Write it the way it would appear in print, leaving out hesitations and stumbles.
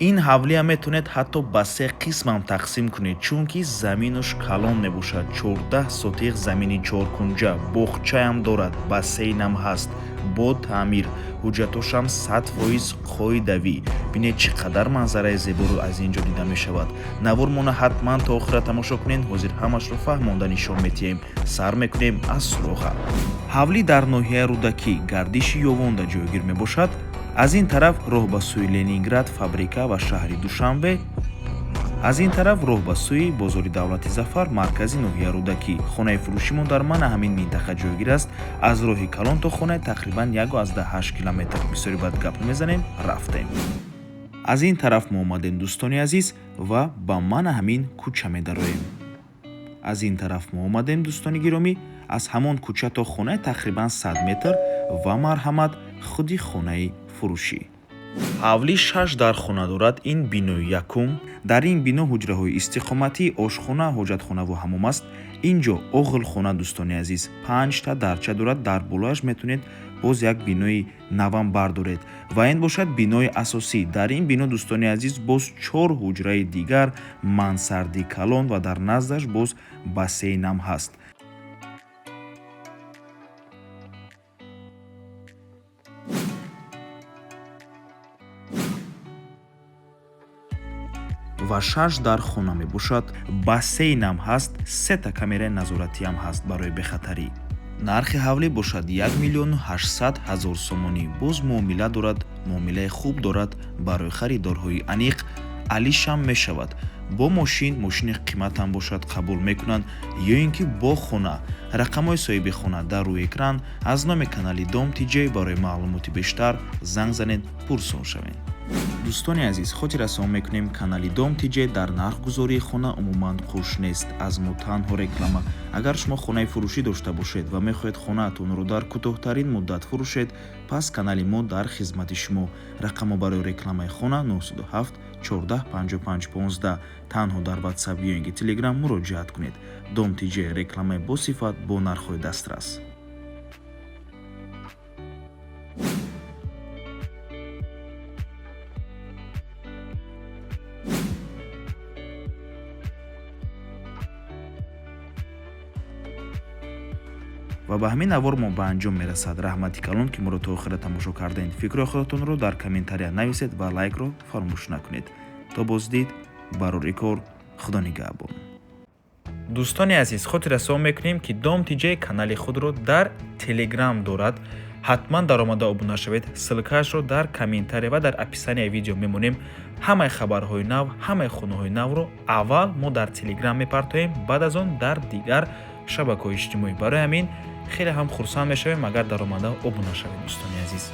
Ин ҳавлия метавонед ҳатто ба се қисмам тақсим кунед, чунки заминаш калон мебошад. 14 сотих замини чоркунҷа, боғчаам дорад, бассейнам ҳаст, бо таъмир, ҳуҷҷатошам 100% қоидавӣ. Бинед, чӣ қадар манзараи зеборо аз ин ҷо дида мешавад. Навормона ҳатман то охира тамошо кунед, ҳозир ҳамашро фаҳмонда нишон метиҳем. Сар мекунем аз суроға. Ҳавлӣ дар ноҳияи Рӯдакӣ, гардиши Ёвонда ҷойгир мебошад. Аз ин тараф роҳ ба сӯи Ленинград, фабрика ва шаҳри Душанбе, аз ин тараф роҳ ба сӯи бозори давлати Зафар, маркази ноҳия Рӯдакӣ. Хонаи фурӯшимон дар мана ҳамин минтақа ҷойгир аст. Аз роҳи калон то хона тақрибан 1,8 километр. Бисёри бад гап намезанем, рафтем. Аз ин тараф мо омадем, дӯстони азиз, ва ба мана ҳамин кӯча медароем. Аз ин тараф мо омадем, дӯстони гиромӣ, аз ҳамон кӯча то хона тақрибан 100 метр ва марҳамат, худи хонаи фурӯшӣ. Ҳавлӣ шаш дар хона дорад. Ин бинои якум. Дар ин бино ҳуҷраҳои истиқоматӣ, ошхона, ҳоҷатхонаву ҳамом аст. Ин ҷо оғилхона, дӯстони азиз, панҷта дарча дорад. Дар болояш метавонед боз як бинои навам бардоред. Ва ин бошад бинои асосӣ. Дар ин бино, дӯстони азиз, боз чор ҳуҷраи дигар, мансарди калон ва дар наздаш боз бассейнам ҳаст. Ва шаш дар хона мебошад. Бассейнам ҳаст, сета камераи назоратиам ҳаст барои бехатарӣ. Нархи ҳавлӣ бошад 1 800 000 сомонӣ. Боз муомила дорад, муомилаи хуб дорад. Барои харидорҳои аниқ алишам мешавад. Бо мошин, мошини қиматам бошад, қабул мекунанд ё ин ки бо хона. Рақамҳои соҳиби хона дар рӯи экран. Аз номи канали Дом Тиҷей барои маълумоти бештар занг занед, пурсон шавед. Дӯстони азиз, хотиррасон мекунем, канали Дом Тиҷей дар нархгузории хона умуман қуш нест. Аз мо танҳо реклама. Агар шумо хонаи фурӯшӣ дошта бошед ва мехоҳед хонаатонро дар кӯтоҳтарин муддат фурӯшед, пас канали мо дар хизмати шумо. Рақамҳо барои рекламаи хона 907 14 55 15. Танҳо дар Ватсап ё ин ки Телеграм муроҷиат кунед. Дом Тиҷей: рекламаи босифат бо нархҳои дастрас. Ва ба ҳамин навор мо ба анҷом мерасад. Раҳмати калон, ки моро то охира тамошо кардем. Фикрҳои худатонро дар комментария нависед ва лайкро фаромӯш накунед. То боздид, барори кор, Худо нигаҳбон. Дӯстони азиз, хотиррасон мекунем, ки Дом Тиҷей канали худро дар Телеграм дорад. Ҳатман даромада обуна шавед. Ссылкаашро дар комментария ва дар описанияи видео мемонем. Ҳамаи хабарҳои нав, ҳамаи хонаҳои навро аввал мо дар Телеграм мепартоем, баъд аз он дар дигар шабакаҳои иҷтимоӣ. Барои ҳамин хеле ҳам хурсанд мешавем, агар даромада обуна шавед, дӯстони азиз.